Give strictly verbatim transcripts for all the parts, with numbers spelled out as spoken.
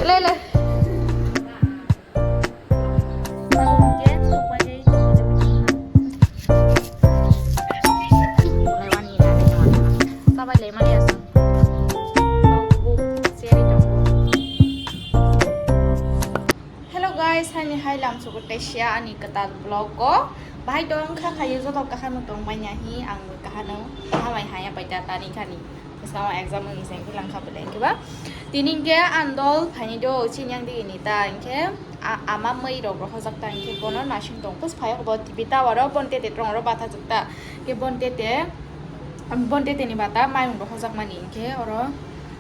Lele. Hello guys, hani hai lam sugut tesia ani kwtal vlog o. Bahai tong kha khayo joto kaham tong manya hi ang kahano hamai haya paita tani khani. Bwskango exam wngwi se hilang kha bwle hinkhe ba. Tini hinkhe ang dol phaini do chini yang digi ni ta hinkhe a-, ama mwi rok rohorjak ta hinkhe bono nasing tong pus phai bo T V tower o bon tete trong ro batha jwk ta. Hinkhe bon tete, bon tete ni bata mayung rohorjak mani hinkhe oro,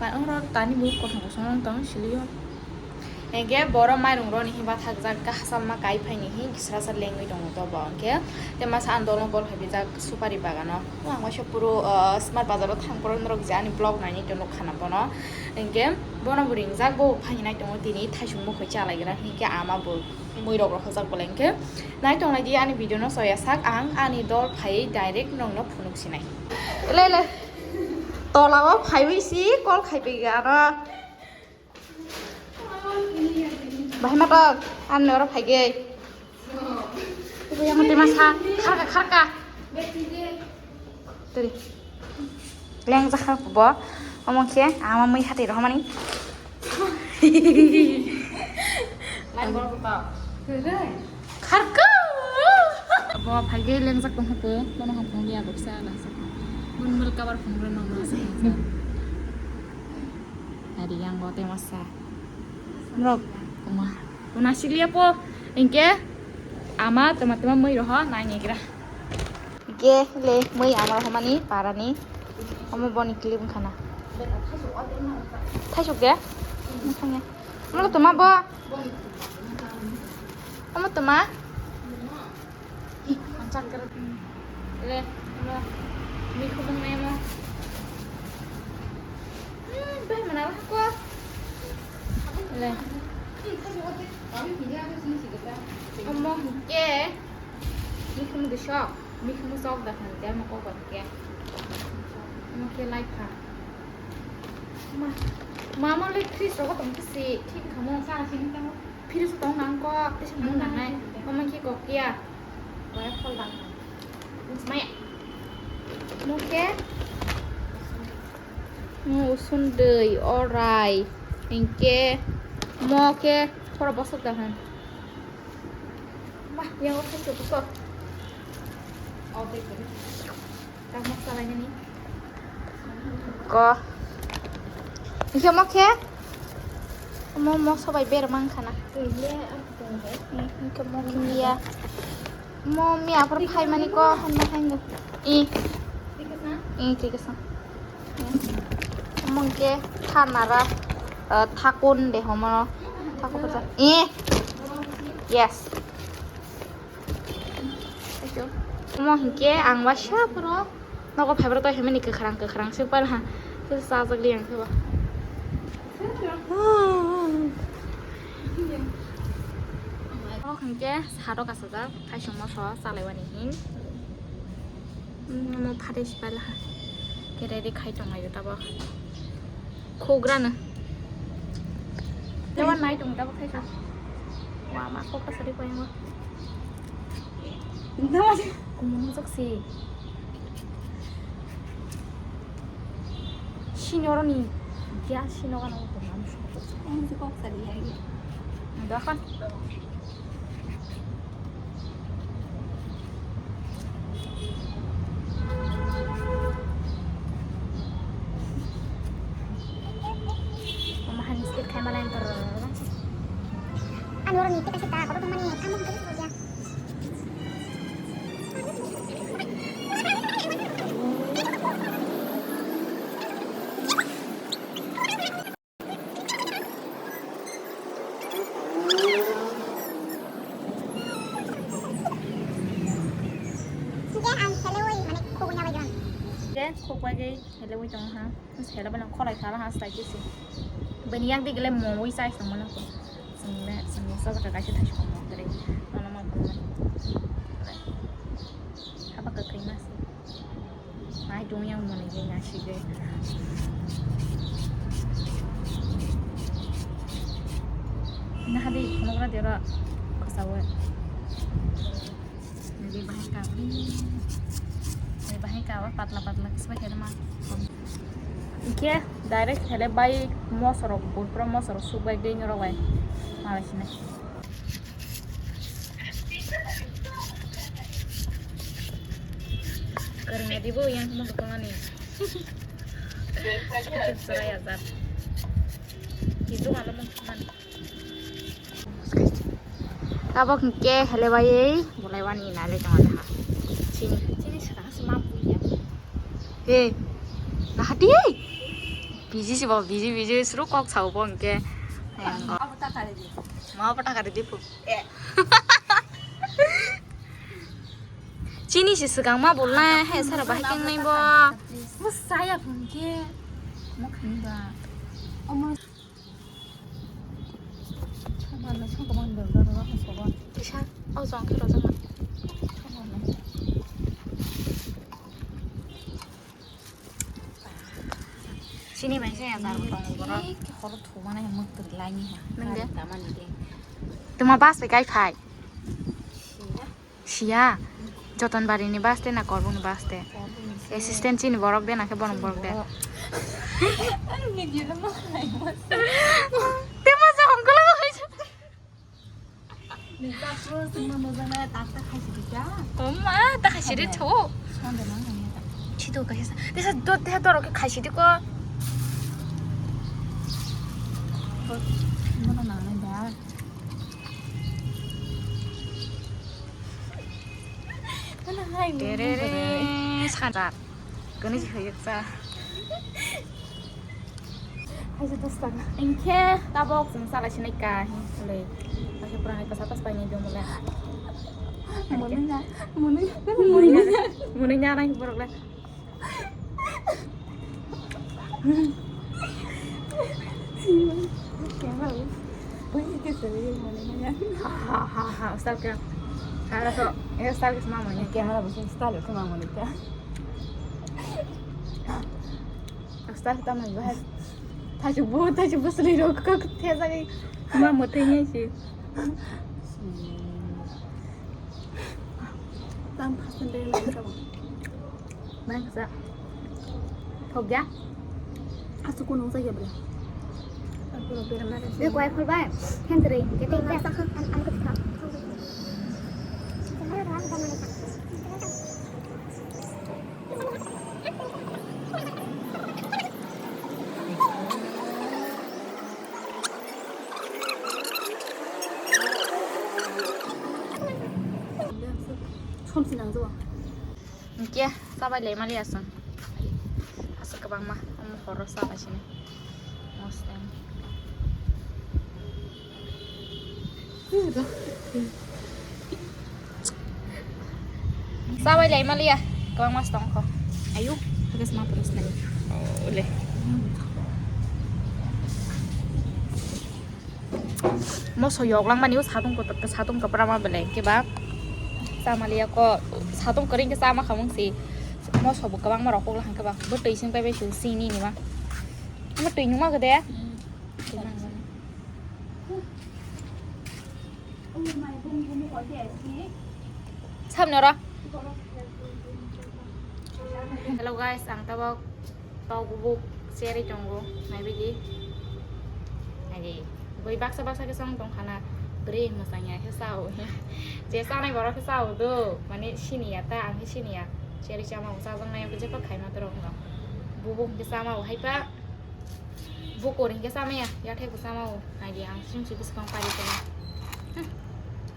ma-, oro tani bo kosong kosong wng tong silio. Hinkhe borok mairung roni hinba thakjak, kha hachal ma kai phaini hin kisra sa lengwi tongo to bo. Hinkhe te masa ang dolong bol phai bijak supari bagano. O ang waisa puro, ah, Smart Bazar o thang poro norok je ani vlog naini to nukha na bono. Hinkhe bono bo ringjak, bo phainai tongo tini thaisung mukhoi chalai gra. Hinkhe ama bo mui rok rohorjak bole. Hinkhe nai tonglai di ani video no soya sak, ang ani dol phai direct nongno phunuk sinai. Le le. Tola o phaiwi si call khai pega aro. Bahai matok, ang oro phai gei. Ibu yang mati masa, kharka, kharka. Tadi. Leng jakha bo, omong khe, ama mui hati rohmani. Lain bol kota. Kharka. Bo phai gei leng jak tong hapo, bono hong phung dia bo kisa la. Mun mul kabar phung re nong. Ari yang bo te masa. Norok, tongma. Tongna sikliya po. Hinkhe ama toma toma mui roho nai nigra. Hinkhe le mui ama roho mani parani. Omo boni clip wngkha na. Thaisuk de? Omo toma bo. Omo toma. Chakra. Le, mo. Mikhumung ne mo. Hmm, bai mana lah ko. Le. Omo ke. Mikhumung de sok. Mikhumung sok da kan dia mo ko ke. Mo ke lai pha. Ma. Mama le Chris ro ko tong si. Thik kha mo sa si ni tamo. Phiri su tong nang kok, tei se mung nang nai. Mama khe kok ya. Waya phol dang. Maya. Mung khe. Mung usun dei, orai. Hinkhe. Mo khe. Khoro bosok dang han. Ma, yang o khe chuk kok. Ko. Hinkhe mo khe? Mo, mo sobai ber mang khana. Hinkhe mo khe miya. Mo miya aphuru phaimani ko hanma haino. I. I tikasa. Mo hinkhe thanara, eh, thakun de homo. Thakun. I. Yes. Omo hinkhe ang waisa phuru nogo phaibrok tei hwnmani kwkhwrang kwkhwrang se pal ha. Se chajak li ang se bo. Omo hinkhe saro kasajak, thaisong moso chalaiwani hin. Omo phatwi se pal ha. Khe ready khai tonglaio tabuk. Khugrano. Tei uanai tong tabuk khai kha. Wa ma kok ta sari paima. Kumun jak si. Sini oro ni gas sini oro no tong am. Ang si kok sari ya. Dah kan. Mama hani skit khai malai antor. Ani oro ni kita kita kotor mani kamu kita kerja. Hingke ang helewoi mane khogwi nabai jang. Hingke khogwi helewoi tongo ha. Hela bana kholai khala ha sai kisi. Bani yang digile mongwi sai tongmano. Single single sa jaka kaisa thai songmo tere. Nono ma tongmano. Haba kakai masi. Ai, dong yang mani je ngasige. Nahadi phunukra dero khosao. Nadi bahai ka, nadi bahai ka, patla patla kisba khe ma. Ikhe direct hele bai mosorok, butpura mosorok suk bai dei norok bai. Malai sina. Kwrwngya dibo yang mo dokmani. Chwrai azar. Kitu malam mani. Tabok hwnkhe hele bai bolai wani nai le tong ha. Chini. Chini sana sima puya. He. Nahadi. Biji si bo, biji, biji suru kok sao bo hwnkhe. Abo ta kare di. Ma bo ta kare di pu. Eh. Chini si swkang ma bolna, he sara bahai keng nai bo. Mo saya hwnkhe. Mo khani ba. Omo. Saman na sangkho man dong dong dong sangkho. Kisa, o jong khe rojak man. Saman na. Sini bai se ya jar tong borok. Ki horo thumana he muktur laini ha. Nang de. Tamani de. Tuma bas bai kai phai. Siya. Siya. Jotonbari ni bus te na Korbuk ni bus te? Korbuk ni se. Assistant chini borok de na khe borok borok de? Borok. Ani video no mo nai mo. Te mo sa hongkolo mo hai. Ni ta pro sima mo jana ta ta khai si ta. Oma ta khai si de tho. Sonde na na ta. Chito ka hesa. Te sa do te do ro ke khai si de ko. Mo na na da. Tere, sanjak. Kani si hayek sa. Haisa dos taka. Engkhe tabok chwng chala sinai ka hin le. Haisa pura hai kasa tas pai ni dong le. Muni na, muni na, muni na. Muni na nai borok le. Ha, ha, ha, ha, ustad ka. Ahora so, eh, ustad ka semua mani. Camera bisa ustad ka semua mani ka. Ustad ka mani bahas. Taju bu, taju bu seli rok ka thesa ka. Ma mutenya si. Tam pasan deh lagi sama. Bang sa. Thok ya? Asuk kunung sa ya bela. Aku lo bela mana sih? Ini kue kue baik. Henry, kita ini. Somsi nang jua. Hingke, sabai lai mali aswng. Aswk kwbangma, omo horo sabai sini. Mostem. Sabai lai maliya, kwbangma se tongkho. Ayu, hagas ma pura sinai. Oh, le. Moso yoklang mani o satung kotor, satung kopra ma belai khe ba. Samaliya ko satung koring khe sama khamung si. Moso bo kwbangma rokok lahang khe ba. Bo twi sing pai bai su sini ni ma. Mo twi numa khe de. Sabni oro. Hello guys, ang tabok tok bubuk cherry tongo, naibaidi. Naibaidi. Bui baksa baksa khe song tong khana, bwrwi mwsang ya khe sao. Je sanai borok khe sao do, mane sini ya ta, ang khe sini ya. Cherry chama o chajak nai, jepha khaima toro wngkha. Bubuk khe chama o hai pa. Bukur hinkhe chamaya, yathai bo chamao. Naidi ang sumsi bwskang pari tongma. Hm.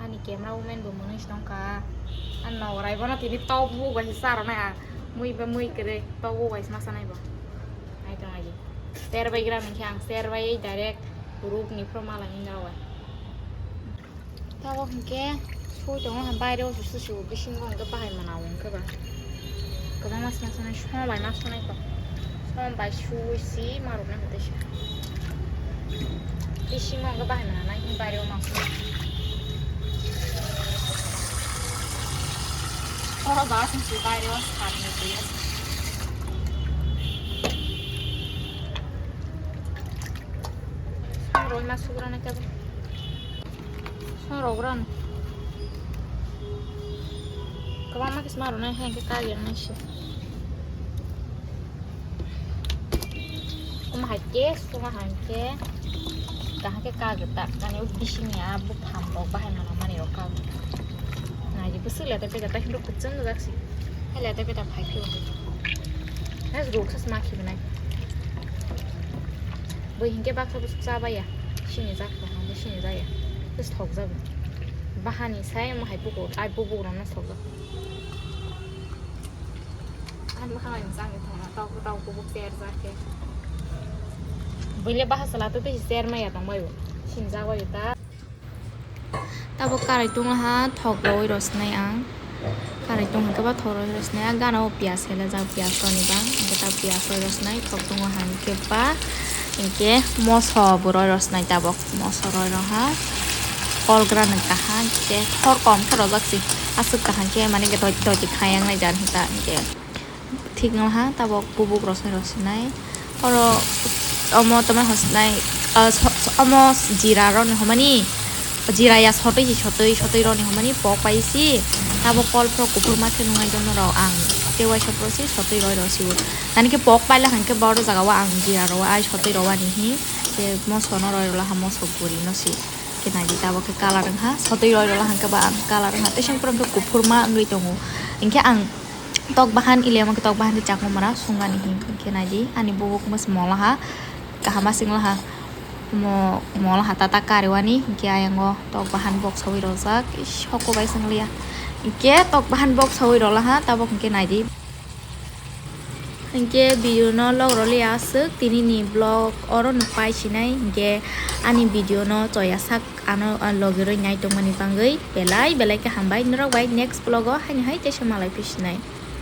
Ani camera woman bo mwnwi se tongkha. Ani nogorai bono tini tok buk bai se charwnai ang. Mui ba mui kwrwi tok buk bai se ma chanai bo. Ai tong naidi. Ter bai gram hinkhe ang ter bai direct ruk ni phro mala hinwi rw bai. Tabok hinkhe sui tongo ha, baireo se susu bisingo hinkhe bahai mwnao hinkhe ba. Kwbangma sna sanai, som bai ma sanai kok. Som bai sui si ma rwknai hwtwi se. Bisingo hinkhe bahai mwnanai, baireo ma sanai. Oro ba sung si baireo sat ni twi. Som roi ma sugrana kebo. Sma rok ran. Kwbangma khe sma rok nai hai khe kagwi ang nai se. Omo hai khe suma hai khe kaham khe kagwi ta kani o bisingni a buphang rok bahai mano mani rok kagwi. Nai di bwswk le ta peta ta hindu kuchung jak si. Hai le ta peta phai phi o. Hai ruk sa sma khi bwnai. Bo hinkhe baksa bwswk cha baya. Sini jak kha hangkhe sini jaya. Bwswk thok jago. Bahani sai omo hai bukur ai bukur rok no thok jak. Ang bwkhang bai mwchang khe thangna, tok tok kubuk cher jak khe. Buile baha chwla twi twi cher maya tong bai bo. Sinjak bai ta. Tabuk karai tunglaha thok rwi rw sinai ang. Karai tungkhe ba thok rwi rw sinai. Ang gana o piyaj helajak, piyaj rwni bang. Hwnkhe ta piyaj rwi rw sinai, thok tungo hwnkhe ba. Hwnkhe moso bo rwi rw sinai tabuk. Moso rwi rw ha. Kol gra nang kaha hwnkhe thor kom khe rwjak si. Aswk kaham khe mane doti doti khayang nai jar hwnkhe ta hwnkhe. Thik wng ha tabuk bubuk rosai rosinai. Oro omo tamo hosinai, ah, so-, so-, omo jira roni homani, jira ya sotwi si sotwi, sotwi roni homani pok pai si. Tabuk kol phro kuphur ma khe nungai dono rok ang tei waisa phro si sotwi roi rw si o. Nani khe pok paila hwnkhe bo oro jaga o ang jira rw ai sotwi rw ani hi. Tei moso no roi rw laha moso guri no si. Khe nai di tabuk khe colour wng ha sotwi roi rw laha hwnkhe ba ang colour wng ha tei seng phro hwnkhe kuphur ma wngwi tongo. Hinkhe ang Tok bahan ile omo khe tok bahan khe chakma mara sungani hin khe nai di ani bubuk mas molaha kaham asing laha mo molaha tata kariwani hinkhe ayang o tok bahan bok sawi rojak ish hoko bai sing liya hinkhe tok bahan bok sawi rolaha tabok hinkhe nai di hinkhe video no log roliya aswk tini ni vlog oro no pai sinai hinkhe ani video no choya sak ano logiroi nai tongmani bangwi belai belai khe hambai norok bai next vlog o haini hai teisa malai phi sinai.